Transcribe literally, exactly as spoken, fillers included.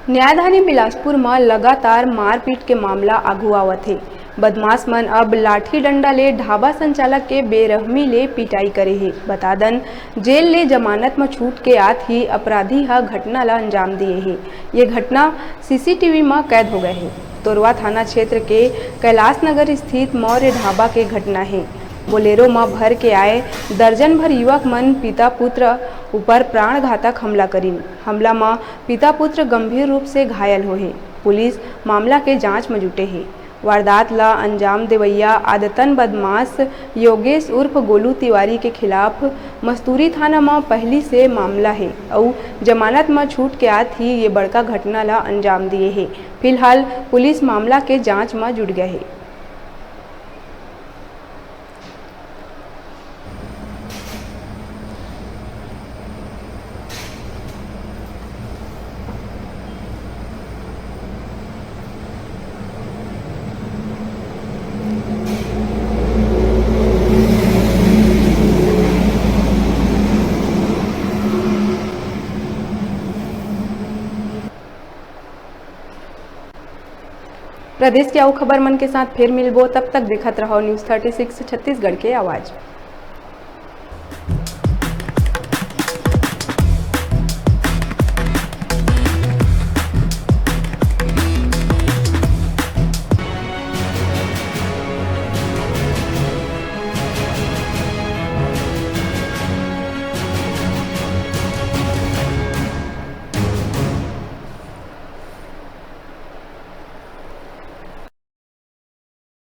न्यायधानी बिलासपुर म लगातार मारपीट के मामला आगू आवत हे। बदमाश मन अब लाठी डंडा ले ढाबा संचालक के बेरहमी ले पिटाई करे हे। बता दन, जेल ले जमानत म छूट के आत ही अपराधी ह घटना ला अंजाम दिए हे। ये घटना सीसीटीवी म कैद हो गए हे। तोरवा थाना क्षेत्र के कैलाश नगर स्थित मौर्य ढाबा के घटना हे। बोलेरो म भर के आए दर्जन भर युवक मन पिता पुत्र ऊपर प्राणघातक हमला करिन। हमला म पिता पुत्र गंभीर रूप से घायल होहे। पुलिस मामला के जांच म जुटे हे। वारदात ला अंजाम देवइया आदतन बदमाश योगेश उर्फ गोलू तिवारी के खिलाफ मस्तूरी थाना म पहिली से मामला हे अउ जमानत म छूट के आत ही ये बड़का घटना ला अंजाम दिए हे। फिलहाल पुलिस मामला के जांच म जुट गए हे। प्रदेश के अउ खबर मन के साथ फिर मिलबो, तब तक देखत रहो News Thirty Six छत्तीसगढ़ के आवाज।